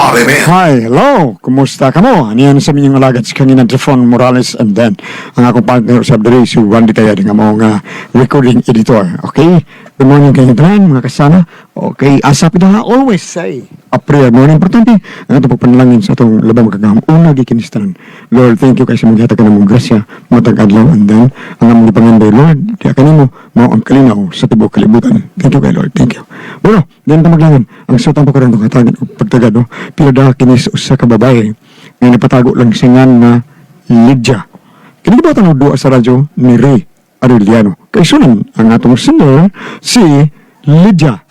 RMN. Hi, hello. Kumusta ka mo? Aniyan sa minyong alagad si Kanina Trifon Morales and then ang akong partner sa diri si Randy Tayad nga mao nga recording editor. Okay? Good morning kayo tanan mga kasama. Okay, asa pida always say a prayer mo importante ang atong pagpanalangin sa atong labang makagahom una gikan sa tanan. Lord, thank you kay sa mong gihatag ka namong grasya matag adlaw and then ang among gipangandoy Lord, diha kanimo mao ang kalinaw sa tibuok kalibutan. Thank you kay Lord. Thank you. Bueno, then pamaglangan ang sutang po karon katagan og pagtagad no. Pero da kini sa usa ka babae nga napatago lang siya nga na Lydia. Kini ba tanong duwa sa radyo ni Ray Arellano. Kay sunan ang atong singer si Lydia.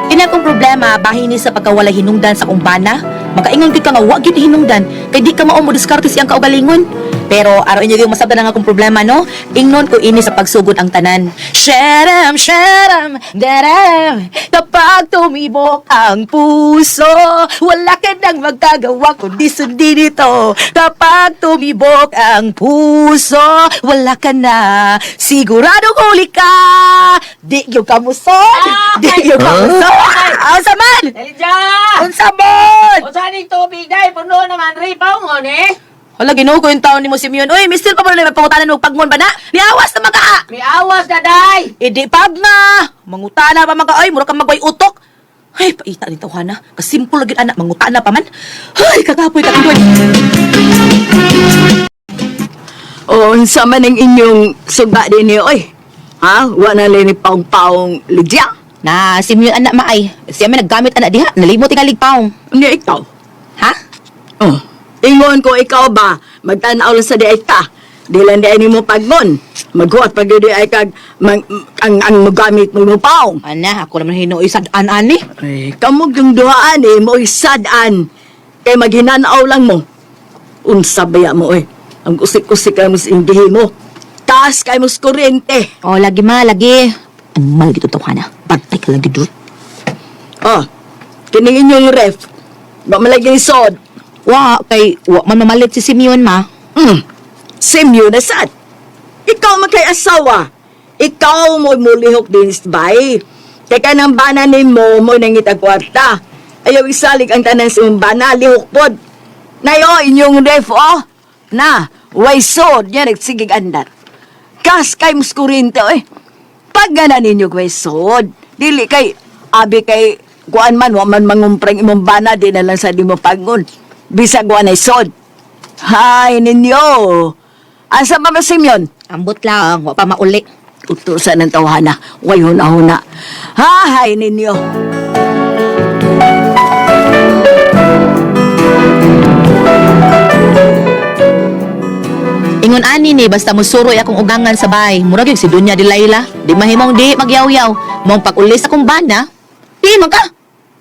Kini akong problema bahin ni sa pagkawala hinungdan sa akong bana. Makaingon gyud ka nga wa gyud hinungdan kay di ka mao mo diskarte siyang kaugalingon. Pero aron inyo gyud masabtan ang akong problema no. Ingnon ko ini sa pagsugod ang tanan. Sharam sharam daram kapag tumibok ang puso, wala ka nang magkagawa kundi sundin ito. Kapag tumibok ang puso, wala ka na. Siguradong huli ka. Di gyud ka musod. Di gyud ka musod. Unsa man? Elija! Unsa man? Unsa ning tubig day? Puno naman rin paungon eh. Hala, Ginoo ko yung taon ni mo Simeon. Uy, mister pa ba na may pangutanan og pagmon ba na? Niawas na mga ka! May awas na day! Idi pag nga! Mangutana pa mga ay, mura ka magway utok. Ay, paita ni tawhana. Kasimple lagi anak, mangutana pa man. Ay, kakapoy ka tuloy. O, unsa man ang inyong sugba din niyo, oy. Ha? Wa na lang ni paong-paong ligya. Na, Simeon anak maay. Siya may naggamit anak diha. Nalimot tingalig paong. Unya ikaw. Ha? Oh. Ingon ko ikaw ba, magtanaw lang sa diay ta. Di lang di ay nimo pagmon. Maghuwat pag di ay kag mang, ang mogamit mo mo paong. Ana, ako naman hinuoy sa an ani. Ay, kamo yung duhaan eh, mo'y sad-an. Kay maghinanaw lang mo. Unsa baya mo eh. Ang usik-usik ka mo sa indihi mo. Taas kay mo sa kuryente. Oh, lagi ma, lagi. Ang mal gito tawhana. Bantay ka lang gito. Oh, kining inyong ref. Ba malagi ni sod. Wa, kay, wa man mamalit si Simeon ma. Same yun na sad. Ikaw man kay asawa. Ikaw mo mulihok din bay. Kay kanang bana nimo mo nangitag kwarta. Ayaw isalig ang tanan sa imong bana lihok pod. Nayo inyong ref oh. Na, way sod nya nagsigig andar. Gas kay muskurinte oy. Pag gana ninyo way sod, dili kay abi kay kuan man wa man mangumprang imong bana di na lang sa di mo pagon. Bisag wa nay sod. Hay ninyo. Asa ba ba Simeon? Ambot lang, wa pa mauli. Utusan ng tawhana. Way huna-huna. Hahay ninyo. Ingon ani ni basta musuroy akong ugangan sa bahay. Murag yung si Dunya Delilah. Di mahimong di magyaw-yaw. Mong pag-ulis akong bana. Di man ka.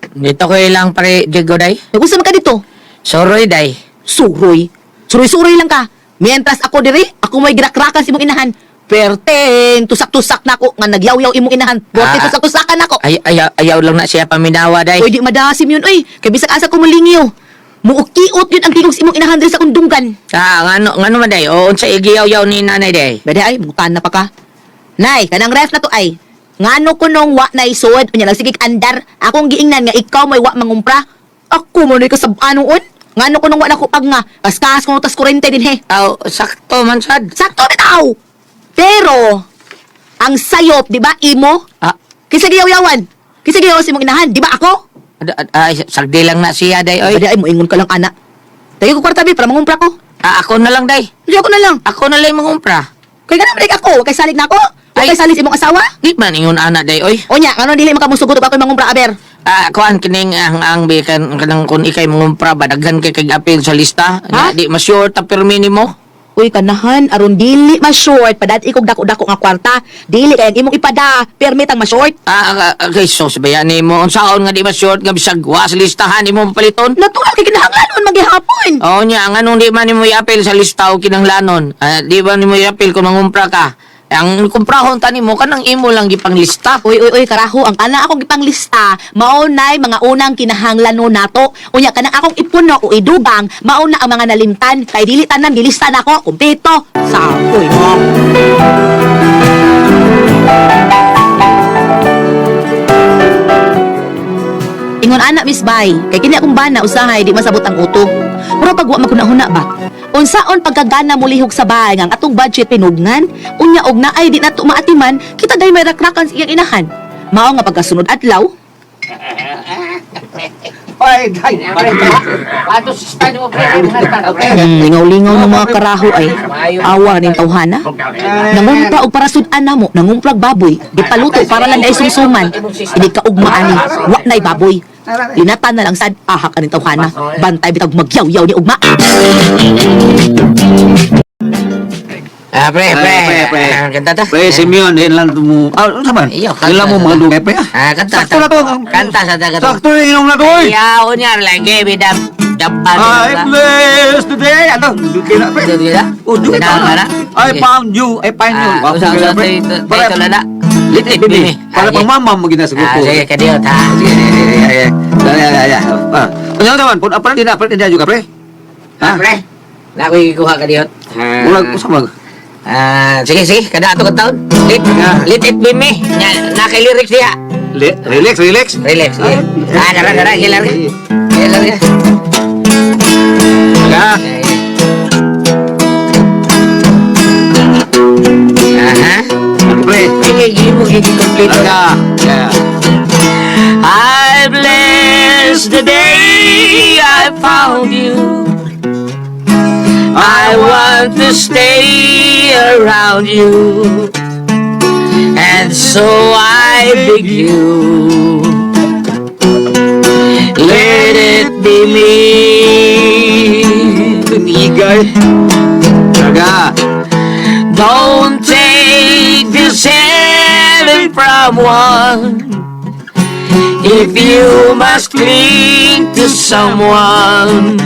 Dito ko ilang pare Diego day. Nagusto man ka dito. Soroy day. Suroy. Suroy-suroy lang ka. Mientras ako diri, ako may girakrakan sa imong inahan. Perteng, tusak-tusak na ako nga nagyaw-yaw imong inahan. Perteng, Ah. tusak-tusakan ako. Ay, ayaw, ayaw lang na siya paminawa day. Uy, di madasim yun, uy. Kay bisag asa ko mulingyo. Muukiot yun ang tingog sa imong inahan diri sa kundunggan. Ah, ngano ngano man day? O unsa igiyaw-yaw ni nanay day? Bede ay, mutan na pa ka. Nay, kanang ref na to ay. Ngano ko nung wa na isuod, unya lang sige andar. Akong giingnan nga ikaw may wa mangumpra. Ako mo na kasab-anoon. Ngano ko nung wa na ko pag nga. Kaskas ko tas kurente din he. Aw, sakto man sad. Sakto bitaw. Pero ang sayop, di ba, imo? Ah, Kinsa giyaw-yawan? Kinsa giyaw sa imong inahan, di ba ako? ay, sagdi lang na siya day oy. Bede ay moingon ka lang ana. Tayo ko kwarta bi para mangumpra ko. Ah, ako na lang day. Hindi ako na lang. Ako na lang mangumpra. Kay ganun balik ako, wa kay salig na ako. Wa Ay. kay salig sa imong asawa. Di man ingon ana day oy. Onya, ngano dili makamusugot og ako'y mangumpra aber? Ah, kuan kining ang bikan kanang kun ikay mangumpra ba daghan kay kag apil sa lista. Ha? Di mas sure ta pirmi nimo. Uy, kanahan, aron dili ma-short, padat ikog dako-dako nga kwarta. Dili kay ang imong ipada, permit ang ma-short. Ah, ah, okay, so sabayan nimo unsaon nga di mas short nga bisag wa sa listahan nimo mapaliton. Natural kay kinahanglanon maghihapon. Oo niya, ang anong di man nimo i-appeal sa lista o kinanglanon. Ah, di ba nimo i-appeal kung mangumpra ka? Ang kumprahon tani mo kanang imo lang gipanglista. Uy, uy, uy, karaho, ang kana akong ipanglista, mao nay mga unang kinahanglan no nato. Unya kanang akong ipuno o idugang, mao na ang mga nalimtan, kay dili tanan gilista nako, kumpleto. Sapoy mo. Ingon ana Miss Bay, kay kini akong bana usahay di masabot ang uto. Mura pag wa maghuna-huna ba. Unsaon pagkagana mulihok sa bahay ang atong budget pinugnan, unya og naay di nato maatiman, kita day may rakrakan sa iyang inahan. Mao nga pagkasunod adlaw, Ay, day, pare. Ato sista mo pre, pre. Lingaw-lingaw ng mga karaho ay awa ning tawhana. Nangumpra og para sud-an namo, nangumprag baboy, gipaluto para lang ay sumsuman. Hindi ka ugma ani, wa nay baboy. Linatan na lang sad ahak aning tawhana. Bantay bitag magyaw-yaw ni ugma. Ah, pre, pre. Ay, pre, pre. Ah, kanta ta. Pre, Simeon, din lang mo. Ah, ano man? Iyo, kanta Din lang mo mga dugay, pre. Ah, kanta. Sakto na to. Kanta sa dagat. Sakto na inom na to, oy. Yaw niya lagi bidam dapat. I bless today. Ano? Dugay na, pre. Dugay na? Oh, dugay Ganahan na. ka na? I Sige. found you. I find you. Ah, usa usa title na na. Let it be. Para Ah, pang mama mo gina sa Ah, grupo. sige kadiyot ha. Sige, sige, sige, sige. Dali, dali, dali. Ah, ano naman? Pun apa din apa din juga, pre? Ah, pre. Na ako ikuha kadiyot. Ulag usa mag. Ah, sige sige, kada ato kataon. Let let it be me. Nya na kay lyrics diha. Relax, relax. Relax. Sige. Ah, dara dara gilar. Gilar. Aga. Aha. Pre. Sige, gimo gigi complete. Aga. Yeah. I bless the day I found you. I want to stay around you. And so I beg you. Let it be me. Igay. Aga. Don't take this heaven from one. If you must cling to someone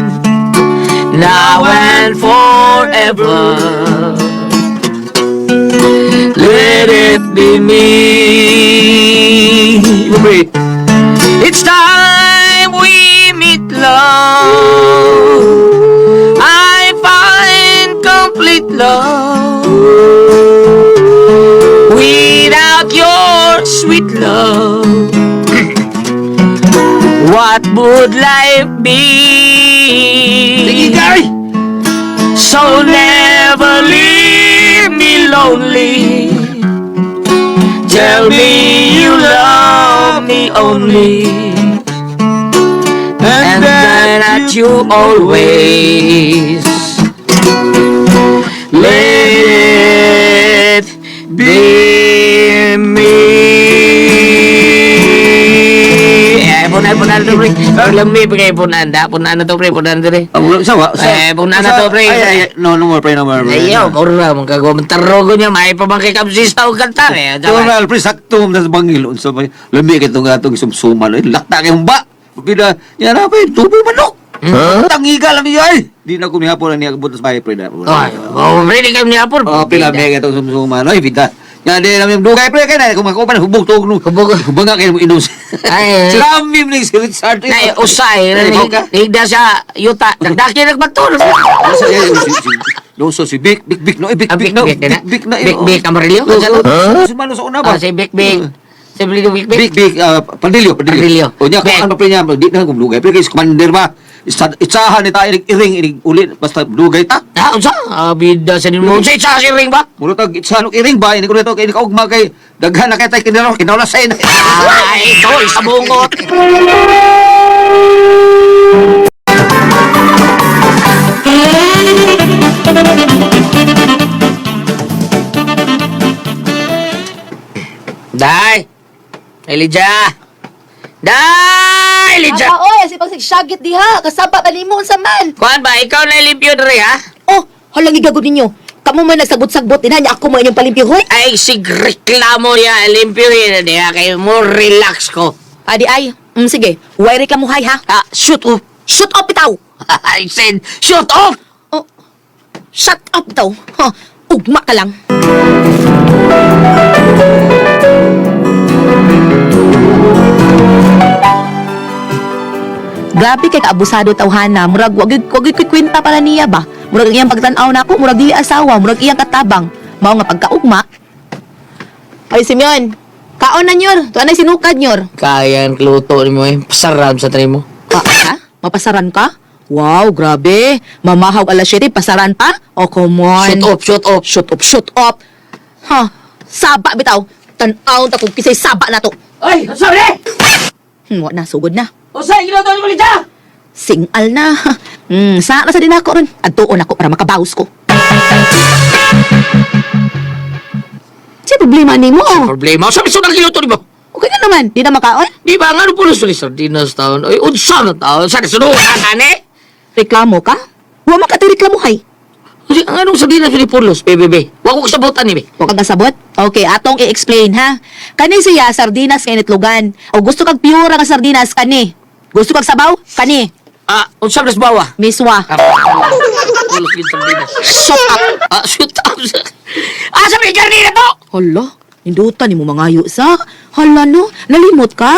now and forever, let it be me. Pre. It's time we meet love. I find complete love. Without your sweet love, what would life be? Igay. So never leave me lonely. Tell me you love me only. And that you always let it be me. Eh, punan, punan to, pre. Lami, pre, punan da. Punan na to, pre. Punan to, pre. Ah, wala sa wa. Eh, punan na to, pre. Ay, ay, ay. No, no more, pre, no more. Pre. Ayaw, kurra, magkagawa mong tarogo niya, may pamangkikabsista o kanta. Eh, Ito na, pre, sakto mo sa bangil. Unsa ba? Lami kay itong atong sumsuman. Ay, lakta kay humba. Pida, yan na, pre, tubo manok. Huh? Tangiga lang niya, ay. Di na ko nihapon na niya kabot sa bahay, pre. Na. Ay, oh, pre, di kami nihapon. Oh, pre, lami kay itong sumsuman. Ay, bida. Yan, di namin dugay, pre, kay na. Kung makupan, hubog tuog no. Hubog. Hubog nga kayo mo inom. Ay. Si Rami ni si Richard. Nay, usay, Ay, ka? higda sa yuta. Dagdaki nagbato. No, so si Vic, Vic, Vic, no, eh, Vic, Ah, Vic, Vic, no, Vic, na? Vic, Vic na, eh, Vic, oh. Vic, Amarillo? Oh, oh, Si Mano sa una ba? Ah, si Vic, Vic. Si Vic, Vic, Vic. Big, big, Pandilyo, Pandilyo. Pandilyo. O niya, kung Big. ano pa niya, di na kung lugay. Pero kay commander ba, itsahan ni tayo, iring, iring, ulit, basta lugay ta. Ah, unsa? Ah, bida sa nimo. Unsa isa si ring ba? Muro tag itsahan og iring ba, ini ko nito, kay kaugma kay, daghan na kay tayo, kinaro, kinaulasay na. Ah, ito, isa bungot. Day! Elijah! Day! Elijah! Aba, oy, si pagsigsagit diha, kasaba pa nimo unsa man. Kuan ba, ikaw na limpyo dre, ha? Oh, halang igagod ninyo. Kamo man nagsagot-sagbot dinha nya ako man inyong palimpyo hoy. Ay, sig reklamo niya, limpyo yun niya, kay mo relax ko. Adi ay, sige, way reklamuhay ha. Ah, shoot off. Shoot up bitaw. I said, shoot off! Oh, shut up daw. Huh. Ugma ka lang. Grabe kay kaabusado tawhana, murag wag wag kwenta pala niya ba. Murag ang iyang pagtan-aw nako, murag dili asawa, murag iyang katabang. Mao nga pagkaugma. Ay Simeon, kaon na nyor, tuan ay sinukad nyor. Kaya ang luto nimo eh. Pasaram sa tray mo. Ah, ha? Mapasaran ka? Wow, grabe. Mamahaw alas 7, pasaran pa? Oh, come on. Shoot up, shoot up. Shoot up, shoot up. Ha? Saba bitaw. Tan-aw ta kung kisay saba na to. Ay, sorry! Wa na, sugod na. Usay, giluto nimo Lydia! Singal na. Sa na sa din ako ron. Adtuon ako para makabawas ko. Siya problema nimo. Problema, sabi sa giluto nimo. Okay na naman, di na makaon. Di ba nga ano pulos ni sardinas taon? Ay, unsa na taon? Sa sunugan ane? Reklamo ka? Wa man ka reklamo hay. Kasi ang anong sardinas ni pulos, bebe. Wa ko kasabutan ni be. Wa ka kasabot? Okay, atong i-explain ha. Kani siya sardinas nga initlogan. O gusto kag pure nga sardinas kani. Gusto kag sabaw? Kani. Ah, unsa man bawa? Miswa. Pulos yung sardinas. Shut up. Ah, shoot up. Ah, sabi karne na to. Hala, nindutan nimo mangayo sa. Hala no, nalimot ka?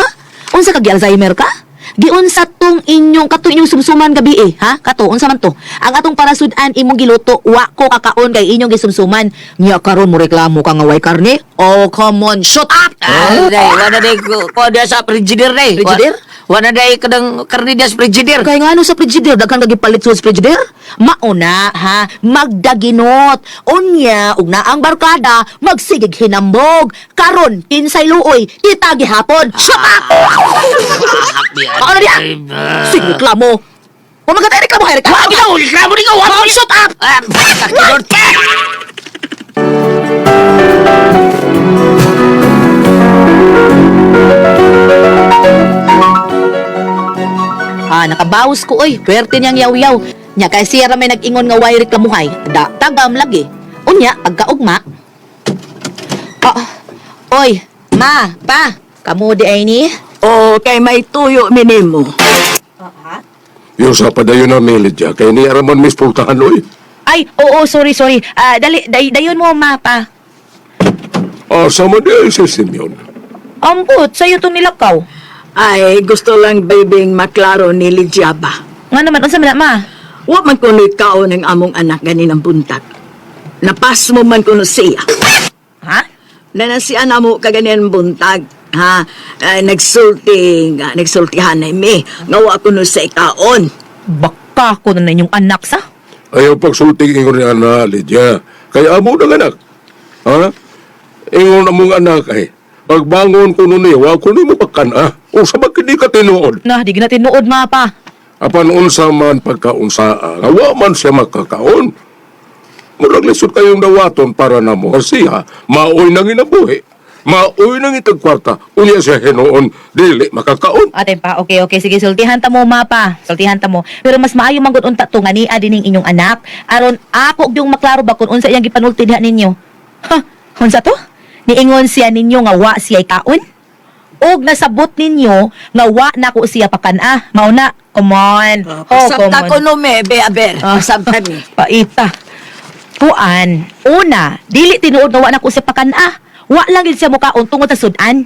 Unsa ka gi-Alzheimer ka? Giunsa tong inyong katong inyong sumsuman gabi eh, ha? Kato, unsa man to? Ang atong parasud-an imong giluto, wa ko kakaon kay inyong gisumsuman. Nya karon mo reklamo ka nga way karne? Oh, come on, shut up. Ah, day, wala day ko ko dia sa frigider day. Frigider? Wala day kadang karne dia sa frigider. Kay ngano sa frigider, daghan ka gipalit sa frigider? Mauna ha, magdaginot. Unya ug naang barkada, magsigig hinambog. Karon kinsay luoy, kita gihapon. Shut up! Paano diya? Sige, reklamo. Huwag magkatay reklamo, kay reklamo. Wa gitaw, reklamo ni ko. Wa Shut up! Ah, kakidor. Ah, nakabawas ko oy. Pwerte niyang yaw-yaw. Nya kay siya ra may nag-ingon nga way reklamuhay. Da, tagam lagi. Unya, pagkaugma. Ah, oy, ma, pa, kamo di ay ni? O kay may tuyo minimo. Yung sa padayon na Lydia, kay ni Aramon mis pultahan, oy. Ay, oo, sorry, sorry. Ah, dali, dayon mo, ma, pa. Asa man di ay si Simeon. Ambot, sa'yo to nilakaw. Ay, gusto lang babing maklaro ni Lydia ba. Nga naman, unsa man na, ma? Wa man kuno'y kaon ng among anak ganin ang buntag. Napas mo man kuno siya. Ha? Nanasian na mo kaganian buntag. Ha? Ay, nagsulti, nga, nagsultihan na mi. Nga wa kuno sa ikaon. Baka ko na inyong anak sa. Ayaw pagsulting ingon ni ana, Lydia. Kay amo ng anak. Ha? Ingon among anak ay, pagbangon ko nun wa ko ni mo pagkan, ah. O sa bakit di ka tinuod? Na, di na tinuod, ma, pa. Apan unsa man pagkaunsa, nga wa man siya makakaon. Murag lisod kayong dawaton para namo siya, maoy nang inabuhi. Maoy nang itagkwarta, unya siya hinuon, dili makakaon. Ate pa, okay, okay. Sige, sultihan ta mo, ma, pa. Sultihan ta mo. Pero mas maayo man gud unta to nga niya dining inyong anak. Aron ako yung maklaro ba kung unsa iyang gipanulti diha ninyo. Ha, unsa to? Niingon siya ninyo nga wa siya kaon? Og nasabot ninyo nga wa na ko siya pakan-ah. Mao na. Come on. Oh, come Pasabta on. ko no me, be aber. Ah. Pasabta mi. Paita. Kuan, una, dili tinuod nga wa na ko siya pakan-ah. Wa lang gid siya mukaon tungod sa sudan.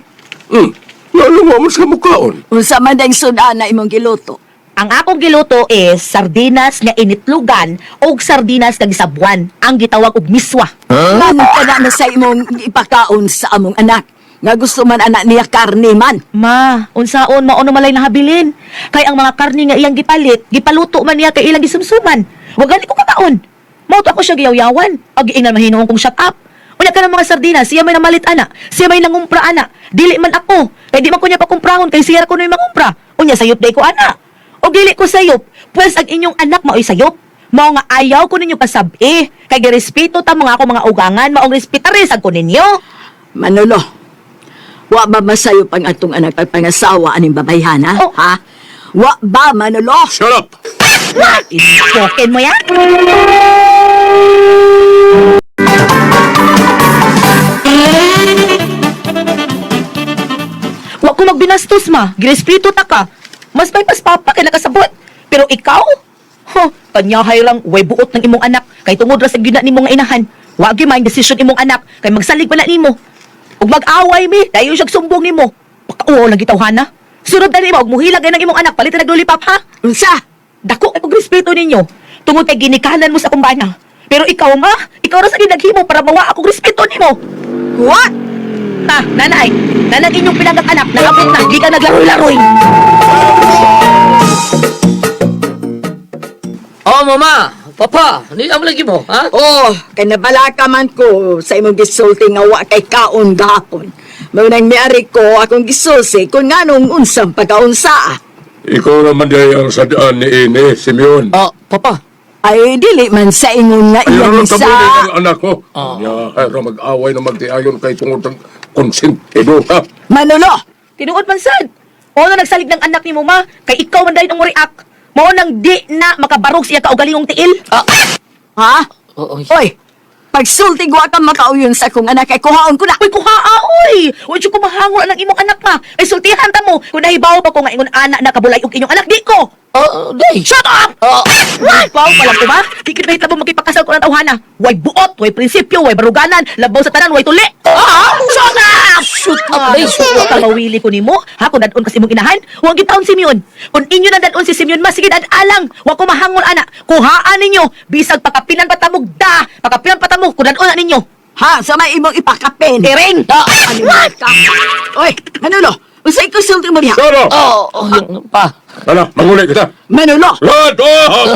Lalo wa man siya mukaon. Unsa man dang sudan na imong giluto. Ang akong giluto is sardinas nga initlugan og sardinas nga gisabuan, ang gitawag og miswa. Man ka na na sa imong ipakaon sa among anak. Nga gusto man anak niya karne man. Ma, unsaon mao no malay nahabilin. Kay ang mga karni nga iyang gipalit, gipaluto man niya kay ilang gisumsuman. Wa gani ko kakaon. Mao to ako siya giyawyawan. Ag ingnan mahinuon kong shut up. Unya ka ng mga sardinas, siya may namalit ana, siya may nangumpra ana. Dili man ako. Kay di man ko niya pakumprahon kay siya ra ko no'y mangumpra. Unya sayop day ko ana. O dili ko sayop, pwes ang inyong anak mao'y sayop. Mao nga ayaw ko ninyo kasabi. Kay girespeto ta mga ako mga ugangan, maong respetare sad ko ninyo. Manolo, wa ba masayo pang atong anak pagpangasawa aning babayhan, ha? Oh. Ha? Wa ba, Manolo? Shut up! Token mo yan? Wa ko magbinastos ma. Girespeto ta ka. Mas may pas papa kay nakasabot. Pero ikaw? Ho, kanyahay lang way buot ng imong anak kay tungod ra sa gina nimo nga inahan. Wa gyud maayong desisyon imong anak kay magsalig pa na nimo. Ug mag-away mi, dayon siyag sumbong nimo. Pakauwaw lang gitawhana. Sunod na nimo og muhilag ay ng imong anak, palitan nag lollipop ha. Unsa? Dako kay kog respeto ninyo. Tungod kay ginikanan mo sa akong bana. Pero ikaw ma, ikaw ra sa ginaghimo para mawa akong respeto nimo. What? Ta, nanay, nanang inyong pinanggak anak, naabot na, di ka naglaroy-laroy. Oh, mama, papa, hindi mo lagi mo, ha? Oh, kay nabalaka man ko sa imong gisulti nga wa kay kaon gahapon. Mao nang miari ko akong gisulti kung nganong unsang pagkaunsa. Ikaw naman di ang sadaan ni Ine, Simeon. Oh, papa. Ay dili man sa ingon nga Ayaw iyang lang isa. kabuli ng anak ko. Nya, ay ra mag-away na magdiayon kay tungod ng konsentido, ha? Manolo, Tinuod man sad. Mao na nagsalig ng anak ni mo ma, kay ikaw man dahil ang react. Mao nang di na makabarog siya kaugalingong tiil. Ah, ha? oo. Oy, pagsulti wa ka makauyon sa akong anak kay kuhaon ko na. Uy, kuhaa, oy! Uy, ko mahangol ang imong anak ma. Ay, sultihan ta mo. Kung nahibaw pa ko nga ingon anak na kabulay og inyong anak, di ko. Oh, day. Shut up! Oh. What? Wow, pala ko ba? Di kita kahit labo makipakasal ko ng tawhana. Way buot, way prinsipyo, way baruganan, labaw sa tanan, way tuli. Ah! Shut up! Shoot up, day. Shoot up. Kamawili ko nimo, ha? Kung dadon kasi imong inahan, huwag gitaon si Simeon. Kung inyo na dadon si Simeon, mas sige alang. Wa ko mahangol ana. Kuhaan ninyo, bisag pakapinan patamog da, pakapinan patamog kung dadon na ninyo. Ha, sa may imong ipakapin. Iring! Ano ka? Oy, Manolo, unsay kusulti mo diha? Saro! Oh, oh, yung pa. Ana, manguli kita. Manolo, Lord! Oh!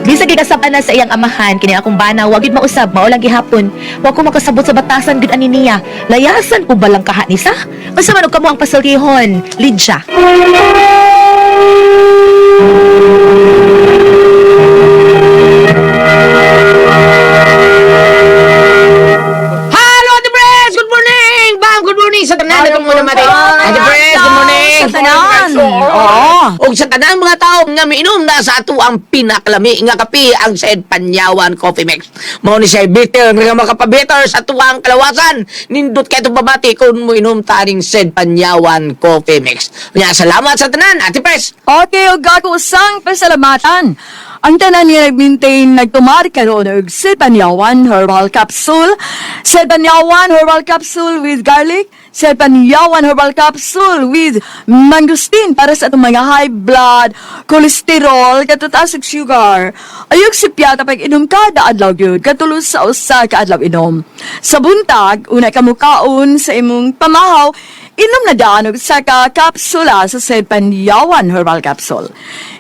Bisag gikasaban na sa iyang amahan kini akong bana wa gid mausab mao lang gihapon. Wa ko makasabot sa batasan gid ani niya. Layasan ko balang kaha ni sa? Unsa man og kamo ang pasultihon? Lidya. Hello, Ate Pres! Good morning! Bam, good morning sa tanan. Ito muna mati. Ate Pres, good morning! Sa tanan. Oo. Og sa tanan mga tao nga miinom na sa ato ang pinakalami nga kape ang Said Panyawan Coffee Mix. Mao ni siya bitter nga makapabitter sa ato ang kalawasan. Nindot kay itong babati kung moinom taring Said Panyawan Coffee Mix. Nya salamat sa tanan, Ate Pres. Okay, ug ako usang pasalamatan. Ang tanan nga nag-maintain nagtumar karon og Sepanyawan Herbal Capsule, Sepanyawan Herbal Capsule with garlic, Sepanyawan Herbal Capsule with mangosteen para sa atong mga high blood, cholesterol, katutaas ug sugar. Ayog si piyata pag inom kada adlaw gyud, katulos sa usa ka adlaw inom. Sa buntag, una ka mukaon sa imong pamahaw, inom na daan og usa ka kapsula sa Sepanyawan Herbal Capsule.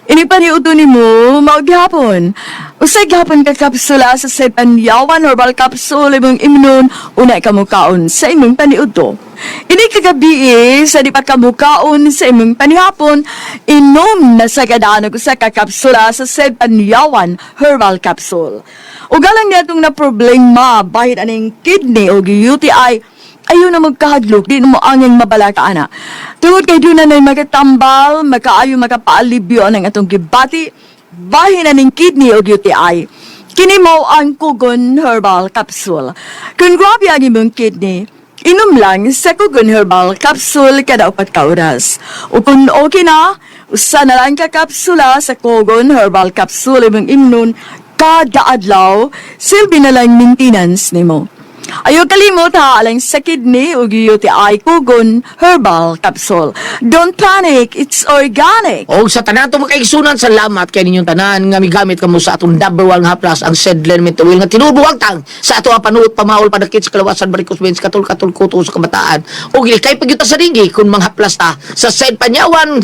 Ini paniudto nimo mao gihapon. Usa gihapon ka kapsula sa Sepanyawan Herbal Capsule imong imnon una ka mukaon sa imong paniudto. Ini kagabi sa di pa ka mukaon sa imong panihapon, inom na sa kadaan og usa ka kapsula sa Sepanyawan Herbal Capsule. Ugalang niya na problema bahid aning kidney o UTI ayaw na magkahadlok, di na mo angin mabalaka ana. Tungod kay doon na na'y makatambal, makaayo makapaalibyo ang atong gibati, bahin na ning kidney o UTI. Kini mo ang Kugon Herbal Capsule. Kung grabe ang imong kidney, inom lang sa Kugon Herbal Capsule kada upat ka oras. O kung okay na, usa na lang ka kapsula sa Kugon Herbal Capsule imong imnon kada adlaw, silbi na lang maintenance nimo. Ayaw kalimot ha, alang sa kidney ug UTI Kugon Herbal Capsule. Don't panic, it's organic. Og sa tanan to makaigsunan, salamat kay ninyong tanan nga migamit kamo sa atong number one haplas ang Sedlen Mentuil nga tinubuwag tang sa ato ang panuot pamahol padakit sa kalawasan barikos veins katul katul kuto sa kabataan. Og ilikay pagyuta sa ringi kung manghaplas ta sa Sed Panyawan,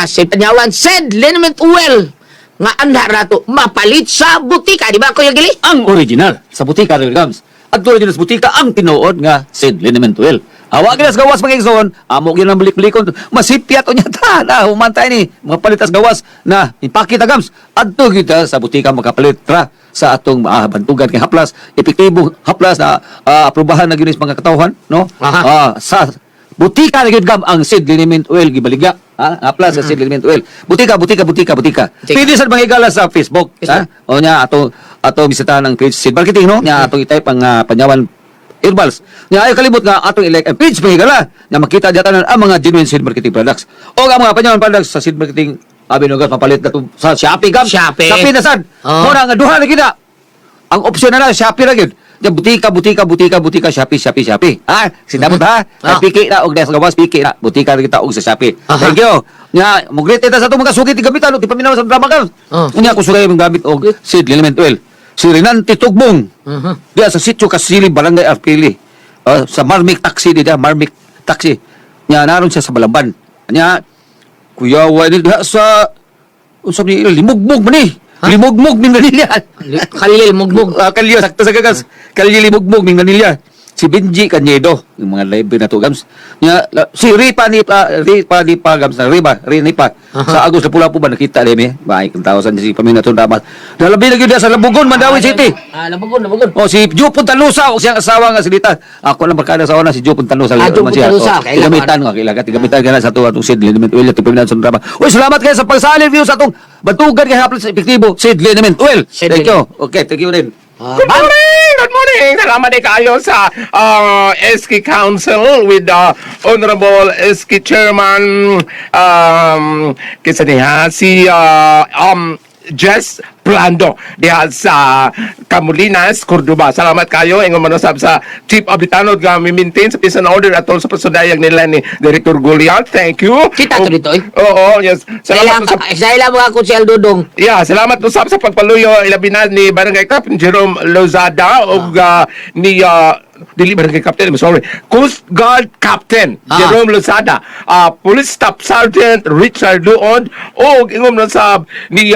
Sed Panyawan Sed Liniment Oil nga anha rato mapalit sa butika, di ba Kuya Gili? Ang original sa butika Real Gams. At original sa butika ang tinuod nga St. Liniment Oil. Awa gina sa gawas mga igsoon, amo gina ang balik-balikon. Masipyat o niya ta, na humantay ni mga palitas gawas na ipakita gams. Adto kita sa butika makapalit ra sa atong bantugan kay haplas, epektibo haplas na aprobahan na gyud ni sa mga katawhan, no? Aha. Sa butika na gyud gam ang St. Liniment Oil gibaligya. Ha? Haplas sa seed liniment oil. Butika, butika, butika, butika. Butika. Pwede sa mga higala sa Facebook, ha? O nya ato ato bisitahan ang page Seed Marketing, no? Nya atong i-type ang Panyawan Herbals. Nya ayo kalimot nga atong i-like ang page, mga higala. Nya makita diya tanan ang mga genuine seed marketing products. O ang mga Panyawan products sa seed marketing abi no mapalit na to sa Shopee gam. Shopee. Shopee na sad. Oh. Mo na nga duha na kita. Ang opsyon na lang Shopee ra gyud. Nya butika, butika, butika, butika, Shopee, Shopee, Shopee. Ha? Sinabot ha? Ah. Ay, piki na og des gawas piki na. Butika ra kita og sa Shopee. Aha. Thank you. Nya mo-greet ta sa atong mga sugit gamitan og tipaminaw sa drama ka. Oh. Unya ko sugay mong gamit og seed liniment oil. Si Renante Tugbong. Diya sa Sitio Kasili, Barangay Arpili. Sa Marmic Taxi diya, Marmic Taxi. Nya naron siya sa Balaban. Nya kuya wa ni diha sa unsa ni limugmug man ni. Limugmug min Manila. Kalil, mugmug. Ah, kalyo sakto sa gagas. Kalyo limugmug min Manila. Si Benji Cañedo, yung mga live na to gams. Nya si Ripa ni pa, Ripa ni pa gams na Ripa, Ripa. Sa Agos Lapu-Lapu ba nakita ni mi? Baik ang tawasan si pamina to dapat. Dalabi na gyud sa Labugon, Mandawi City. Ah, Labugon, Labugon. Oh, si Joe Puntalusa o siyang asawa nga silita. Ako lang barkada asawa na si Joe Puntalusa. Ah, Joe Man siya. Puntalusa. Oh, Kailangan. Gamitan nga kailangan gamitan ka na sa tuwa atong seed liniment oil at pipinan sa drama. Uy, salamat kayo sa pagsalin view sa atong batugan kay hapon sa epektibo seed liniment oil. Seed Thank you. Okay, thank you din. Ah, Good morning! Good morning! Salamat din kayo sa SK Council with the Honorable SK Chairman kinsa niya si Jess Plando diha sa Camulinas, Cordoba. Salamat kayo ingon man usab sa Chief of the Tanod nga mi-maintain sa peace and order atol sa pasudayag nila ni Director Goliath. Thank you. Kita to dito, eh. Oo, yes. Salamat Salamat sa sa mga ako si Aldodong. Yeah, salamat usab sa pagpaluyo ilabi na ni Barangay Captain Jerome Lozada ug ni dili Barangay Captain, I'm sorry. Coast Guard Captain Jerome Lozada, Police Staff Sergeant Richard Luond ug ingom na sab ni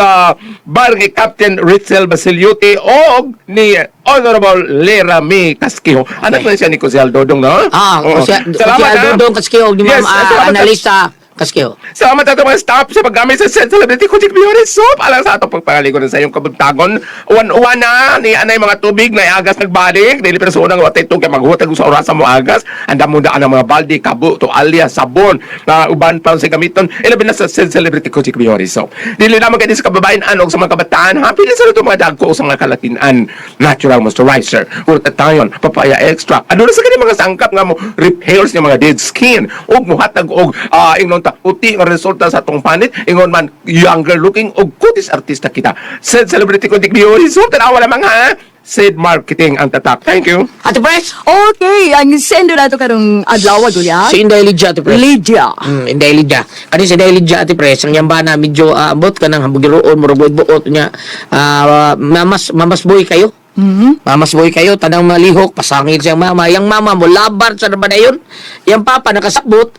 Barangay Captain Ritzel Basiliote ug ni Honorable Lera May Casquijo. Anak na siya ni Konsehal Dodong, no? Ah, Oo. si, Salamat, si ah. Aldodong Kaskiyo, ni Ma'am Yes, salamat, ah. Annalisa Kaskiyo. Salamat ato mga staff sa paggamit sa Sen Celebrity Kujik Biore Soap. Alang sa atong pagpangaligo sa iyong kabuntagon. Uwan-uwan na ni anay mga tubig na agas nagbalik. Dili pero sa unang watay tug kay maghutag sa orasa mo agas. Anda mo daan ang mga balde, kabo, tualya, sabon na uban pa sa gamiton. Ilabi na sa Sen Celebrity Kujik Biore Soap. Dili lamang kay sa kababayan og sa mga kabataan. Happy na sa ito mga dagko sa mga kalakinan. Natural moisturizer, glutathione, papaya extract. Ano na sa kani mga sangkap nga mo repairs ng mga dead skin ug muhatag og ingnon ta puti nga resulta sa atong panit ingon man younger looking og kutis artista kita. Said celebrity ko dik biori so tanawa lamang ha. Said marketing ang tatak. Thank you. Ate Pres! Okay, ang sendo nato karong adlaw Goliath. Si Inday Lydia, Ate Pres. Lydia. Inday Lydia. Kani si Inday Lydia, Ate Pres, ang yamba na medyo ambot ka ng hambugiroon, murag buot niya. Mamas, mamas boy kayo. Mamas boy kayo, tanang malihok, pasangil siyang mama. Yang mama mo, labar sa nabadayon. Yang papa nakasabot,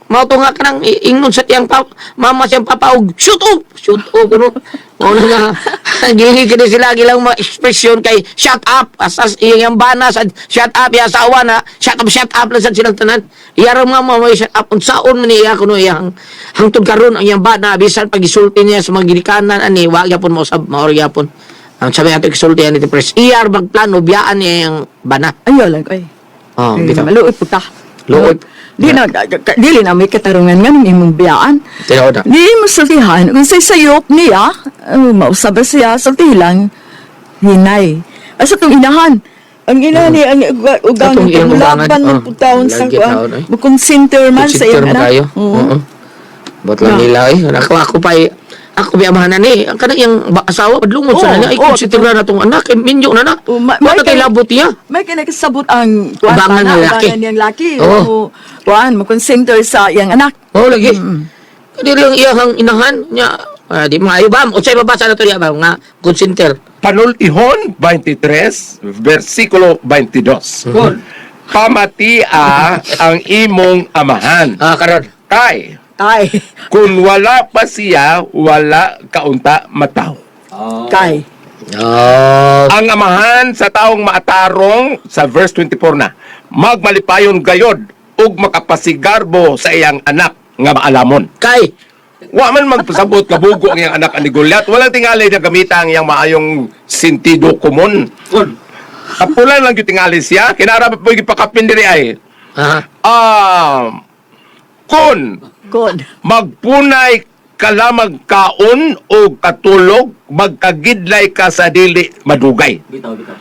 mao to nga kanang ingnon sa tiyang pa, mama siyang papa og shoot up, shoot up kuno. Mao na nga gili kini sila gilang mga ekspresyon kay shut up asas iyang bana sa shut up iya asawa na shut up lang sa silang tanan. Iya ra mama mo shut up unsaon man niya kuno iyang hangtod karon ang iyang bana bisan pag gisulti niya sa mga ginikanan ani wa gyapon mo usab mao ra gyapon. Ang sabi natin gisulti ani ti press iyar magplano biyaan niya iyang bana. Ayaw lang ay. Oh, Eh, bitaw. maluoy po ta. Luoy. Di na, dili na may katarungan nga ng imong biyaan. Tinuod na. Di mo sultihan, kung say sayop niya, mausab ba siya, sultihan lang. Hinay. Asa tong inahan? Ang inahan ni ang ugang Atong iyang ugangan, laban oh. ng putaon sa Lagi kuan. taon, eh. Mukonsinter man sa Consider iyang mo anak. kayo. Oo. Oo. Ba't lang Na. nila eh. Ako, ako pa eh. Ako bi amahan na ni. Ang kanang iyang asawa, padlungod sa Oo, na niya. Ay, oo, consider na tong anak. Eh, minyo na na. Oo, Wala kay labot niya. May kinakasabot ang kuan Ugangan pana, ng laki. ugangan niyang laki. Oo. Oo. Kuan, mukonsinter sa iyang anak. Oo, lagi. Kadi lang iyang inahan niya. Di maayo ba? Unsay mabasa na to niya ba? Nga, consider. Panultihon 23 versikulo 22. Pamatia ang imong amahan. Ah, karon. Kay Kay. kung wala pa siya, wala kaunta mataw. Kay. Oh. Ang amahan sa taong maatarong sa verse 24 na, magmalipayon gayod ug makapasigarbo sa iyang anak nga maalamon. Kay. Wa man magpasabot kabugo ang iyang anak ani Goliath. Walang tingali na gamita ang iyang maayong sentido komon. Kapulan lang yung tingali siya. Kinara pa po yung gipakapin diri ay. Aha. Kun Kun. Good. Magpunay ka lamang kaon o katulog, magkagidlay ka sa dili madugay. Bitaw, bitaw.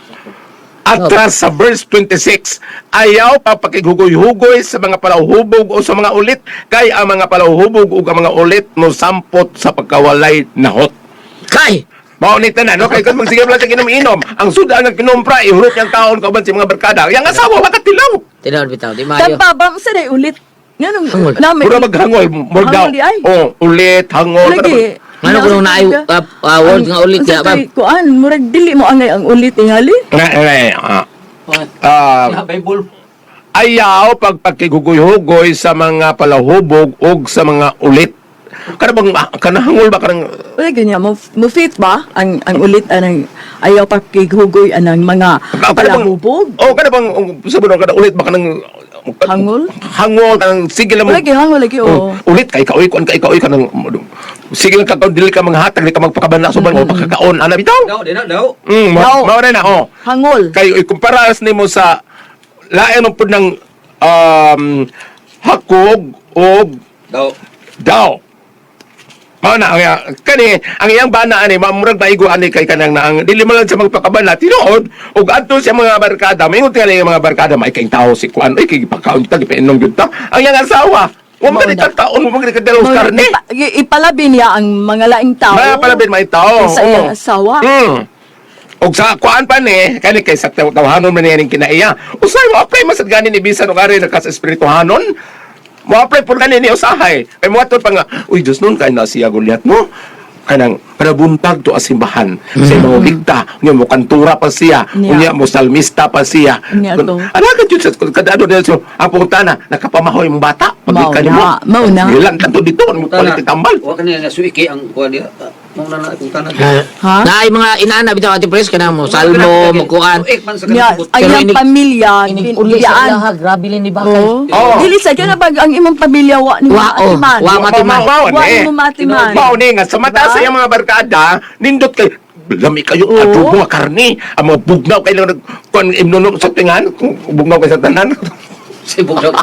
Atras sa verse 26, ayaw papakighugoy-hugoy sa mga palahubog o sa mga ulit, kay ang mga palahubog o ang mga ulit mo sampot sa pagkawalay nahot. Kay! Mao ni tanan, no? Kay kung magsige lang siya inom-inom, ang suda nga kinumpra, ihurot niyang kaon kauban sa mga barkada. Yang asawa makatilaw. Tinuod bitaw, di maayo. Tampa ba sa day ulit? Nganong Hangol. nami. Mura maghangol, murag daw. Hangol di ay. Oh, ulit, hangol. Lagi. Ngano kuno naay word nga ulit Unsa ya, ma'am? kay Kuan, murag dili mo angay ang ulit tingali. Nga, nga, Bible. Ayaw pagpakigugoy-hugoy sa mga palahubog o sa mga ulit. Kana bang kanahangol ba kanang Wala ganyan mo mo fit ba ang ulit anang ayaw pakighugoy anang mga Kana bang- palahubog? Oh, kana bang sa buno kana ulit ba kanang Hangol? Hangol kanang sige lang mo. Wala gyud hangol lagi Oh, oh. ulit kay kaoy kuan kay kaoy kanang sige lang ka dili ka manghatag, dili ka magpakabana sa uban o pakakaon ana bitaw. Daw, di na, daw. Daw. Mao na na oh. Hangol. Kay ikumpara nimo sa lain mo pud ng hakog og Daw. daw. Mao na ang kani ang iyang bana ani murag maigo ani kay kanang naang dili man lang sa magpakabana tinuod ug adto sa mga barkada maingon tingali ang mga barkada may kay tao si kuan oy kay gipakaon ta gipainom gyud ta ang iyang asawa wa man Mao gani na. taon wa man gani kadalong karne. Ipalabi niya ang mga laing tao. Mga palabin may tao. Sa iyang Oo. asawa. Og sa kuan pa ni, kani kay sa tawhanon man niya ning kinaiya. Usay mo apply man sad gani ni bisan og ari nagka sa espirituhanon. Mo apply pud gani ni usahay. Kay mo pa nga, uy Diyos nun kay na siya Goliath no. Kanang kanabuntag to asimbahan sa mga bikta, unya mo kantura pa siya, Niya. unya mo salmista pa siya. Niya to. Alaga jud sa kadado niya so, ang pungtana nakapamahoy mong bata Mao paggikan na, nimo. mao na. Gilan tanto dito mo palit tambal. Wa kanina na suiki ang kuan diya. Mao na na akong tanan. Ha? Naay mga inaana bitaw Ate Pres kanang mo salmo mo kuan. Suik man sa Niya, kanang ang Pero iyang pamilya, Inig uli sa biyaan. ilaha, grabe ni bakay. Oo. Oo. Dili sa kaya pag ang imong pamilya wa ni Wa, oh, maatiman. wa matiman. Mao Wa ni. mo matiman. Mao ni nga sa mata Diba? sa iyang mga barkada, nindot kay lami kayo Oo. adobo nga karne, ang mga bugnaw kay lang kuan imnuno sa tingan, kung bugnaw kay sa tanan. Sibog daw.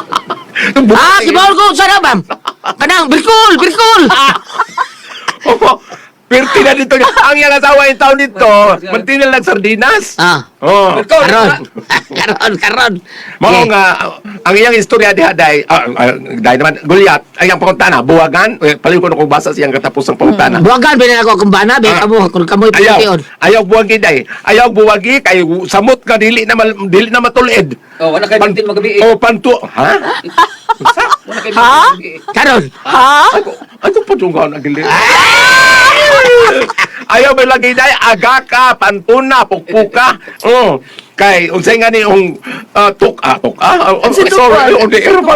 Ah, si Paul ko sana ma'am. Kanang birkol, birkol. Opo. Pirti na dito niya. Ang iyang asawa yung taon dito, mantinil lang sardinas. Ah. Oh. Karon. Karon, karon. Mao Okay. nga ang iyang istorya diha day, day naman Goliath, ang iyang pangutana, buwagan, eh, paliw ko na kung basa siyang katapos ang pangutana. Buwagan ba na ako akong bana, be Ah. kamo kung kamoy Ayaw, putiyon. ayaw buwagi day. Ayaw buwagi kay samot ka dili na dili na matulid. Oh, wala kay bintin magabi. Oh, pantu. Ha? Sa? Wala kay Ha? bintin magabi. Karon. Ha? Ay ko, ay ko padunggaw na gili. Ayaw ba lagi day aga ka, pantuna, pukpuka. Oh. Kay unsay nga ni ong tuk ah tuk ah. Oh, Unsay sorry, tukan? on the air pa.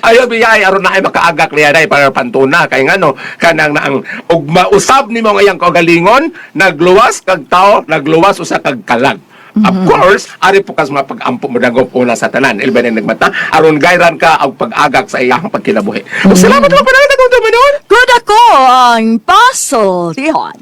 Ayaw biyay aron na ay makaagak niya day para pantuna kay ngano kanang naang og mausab nimo ang iyang kaugalingon nagluwas kag tao nagluwas usa kag kalag. Of course, ari po kas mga pag-ampo mo dagop una sa tanan. Ilban ang nagmata, aron gayran ka og pag-agak sa iyang pagkinabuhi. Ug salamat lang panahon akong tuminon. Good ako ang puzzle. Tihon.